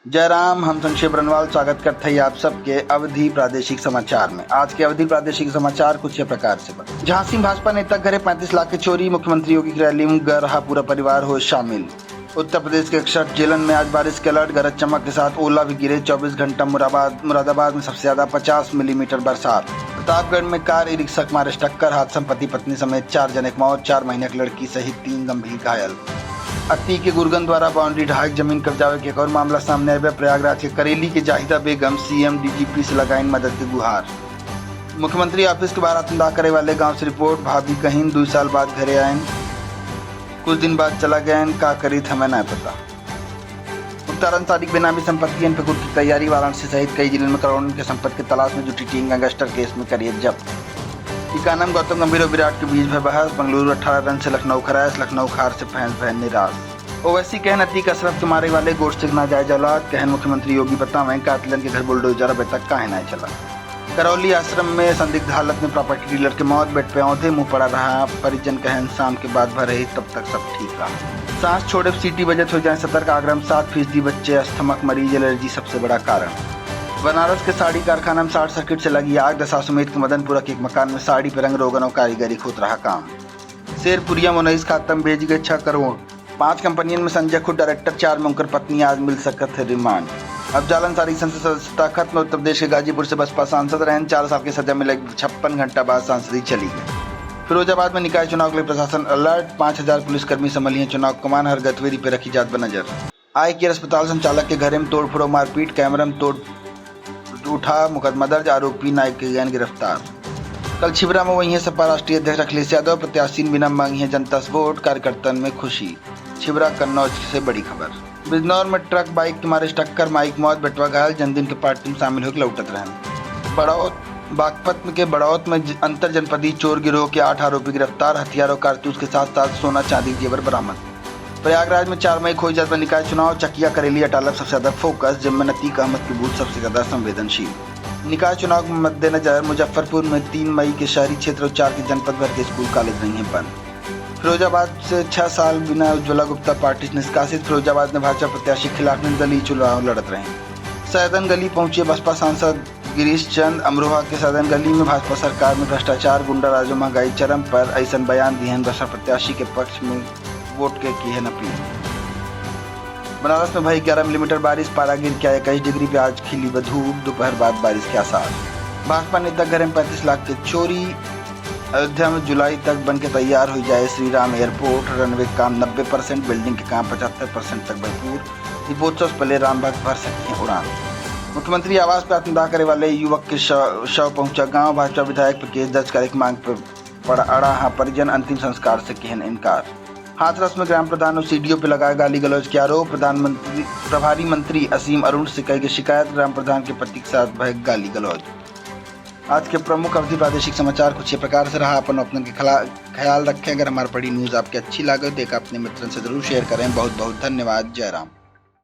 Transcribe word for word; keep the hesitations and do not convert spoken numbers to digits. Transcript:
जय राम, हम संक्षेप रनवाल स्वागत करत हई आप सबके अवधी प्रादेशिक समाचार में। आज के अवधी प्रादेशिक समाचार कुछ ये प्रकार से बा। झांसी में भाजपा नेता घरे पैंतीस लाख के चोरी, मुख्यमंत्री योगी के रैली में गए रहा पूरा परिवार होए शामिल। उत्तर प्रदेश के इकसठ जिलन में आज बारिश के अलर्ट, गरज चमक के साथ ओला भी गिरे। चउबीस घंटा मुराबाद-, मुरादाबाद में सबसे ज्यादा पचास मिलीमीटर बरसात। प्रतापगढ़ में कार ई रिक्शा के मारे टक्कर, हादसा में पति पत्नी समेत चार जने के मौत, चार महीना के लड़की सहित तीन गंभीर घायल। अत्ती के गुर्गन द्वारा बाउंड्री ढाह के जमीन कब्जावे के एक और मामला सामने आए बा। प्रयागराज के करेली के जाहिदा बेगम सीएम डीजीपी से लगाइन मदद के गुहार। मुख्यमंत्री ऑफिस के बाहर आतंदा करे वाले गांव से रिपोर्ट, भाभी कहिन दुइ साल बाद घरे आएन, कुछ दिन बाद चला गएन, का करीत हमें ना पता। मुख्तार अंसारी के बेनामी संपत्तियन पे कुर्की की तैयारी, वाराणसी सहित कई जिलन में करोड़न के संपत्ति के तलाश में जुटी टीम, गैंगस्टर केस में करिए जब्त। इकानम गौतम गंभीर और विराट के बीच भय बहस, बंगलुरु अठारह रन से लखनऊ खरास, लखनऊ के हार से फैंस भय निराश। ओवैसी कहन अतीक अशरफ के मारे वाले गोडसे के नाजायज औलाद, कहन मुख्यमंत्री योगी बतावें कातिलन के घर बुलडोजर अबे तक काहे ना चला। करौली आश्रम में संदिग्ध हालत में प्रॉपर्टी डीलर के मौत, बेड पे औंधे मुंह पड़ा रहा, परिजन कहन शाम के बाद भर रही तब तक सब ठीक रहा। सांस छोड़े सीटी बजत हो जाए सतर्क, आगरा में सात फीसदी बच्चे अस्थमा के मरीज, एलर्जी सबसे बड़ा कारण। बनारस के साड़ी कारखाना में शॉर्ट सर्किट से लगी आग, दशाश्वमेध के मदनपुरा के एक मकान में साड़ी पे रंग रोगन और कारीगरी होत रहा काम। शेरपुरिया में उन्नीस खाता में भेज गए छह करोड़। पांच कंपनियन में संजय खुद डायरेक्टर, चार में उनकर पत्नी, आज मिल सकत है रिमांड। अफजाल अंसारी संसद सदस्यता खत्म, उत्तर प्रदेश के गाजीपुर से बसपा सांसद रहन, चार साल के सजा मिले, छप्पन घंटा बाद सांसदी चली गई। फिरोजाबाद में निकाय चुनाव के लिए प्रशासन अलर्ट, पाँच हजार पुलिसकर्मी संभलिए चुनाव कमान, हर गतिविधि पे रखी जात बा नजर। आई केयर अस्पताल संचालक के घरे में तोड़फोड़ और मारपीट, कैमरा में तोड़ उठा, मुकदमा दर्ज, आरोपी नायक के गैन गिरफ्तार। कल छिबरा में वहीं सपा राष्ट्रीय अध्यक्ष अखिलेश यादव प्रत्याशीन बिना मांगिए जनता से वोट, कार्यकर्तन में खुशी। छिबरा कन्नौज से बड़ी खबर। बिजनौर में ट्रक बाइक के मारे टक्कर, माई के मौत, बेटवा घायल, जन्मदिन के पार्टी में शामिल होके लौटत रहन। बड़ौत, बागपत के बड़ौत में ज-, अंतर जनपदी चोर गिरोह के आठ आरोपी गिरफ्तार, हथियार और कारतूस के साथ साथ सोना चांदी के जेवर बरामद। प्रयागराज में चार मई खोई जात बा निकाय चुनाव, चकिया, करेली, अटाला सबसे ज्यादा फोकस, जिनमें अतीक अहमद के बूथ सबसे ज्यादा संवेदनशील। निकाय चुनाव के मद्देनजर मुजफ्फरपुर में तीन मई के शहरी क्षेत्र और चार के जनपद भर के स्कूल कॉलेज रही हैं बंद। फिरोजाबाद से छह साल बिना उज्ज्वला गुप्ता पार्टी से निष्कासित, फिरोजाबाद में भाजपा प्रत्याशी के खिलाफ निर्दलीय चुनाव लड़त रहे। सैदन गली पहुंचे बसपा सांसद गिरीश चंद, अमरोहा के सैदन गली में भाजपा सरकार में भ्रष्टाचार, गुंडा राज और महंगाई चरम पर, ऐसन बयान दिहन बसपा प्रत्याशी के पक्ष में वोट के किहन अपील। बनारस में भई ग्यारह मिलीमीटर बारिश, पारा गिर के आया इक्कीस डिग्री पे, आज खिली बा धूप, दोपहर बाद बारिश के आसार। भाजपा नेता घरे में पैंतीस लाख के चोरी, अयोध्या में जुलाई तक बन के तैयार हो जाए श्री राम एयरपोर्ट, रनवे के काम नब्बे परसेंट, बिल्डिंग के काम पचहत्तर परसेंट तक भरपूर, दीपोत्सव से पहले राम भक्त भर सकिहैं उड़ान। मुख्यमंत्री आवास पे आत्मदाह करे वाले युवक के शव, शव पहुंचा गांव, भाजपा विधायक पे केस दर्ज करे के मांग पे पड़ा अड़ा, हाँ परिजन अंतिम संस्कार से किहन इनकार। हाथरस में ग्राम प्रधान और सीडीओ पे लगाए गाली गलौज के आरोप, प्रधानमंत्री, प्रभारी मंत्री असीम अरुण से कई के शिकायत, ग्राम प्रधान के पति के साथ भय गाली गलौज। आज के प्रमुख अवधी प्रादेशिक समाचार कुछ ये प्रकार से रहा। अपन अपनन के खला-, ख्याल रखें। अगर हमार पड़ी न्यूज़ आपके अच्छी लागे तो एक अपने मित्रन से जरूर शेयर करें। बहुत बहुत धन्यवाद। जय राम।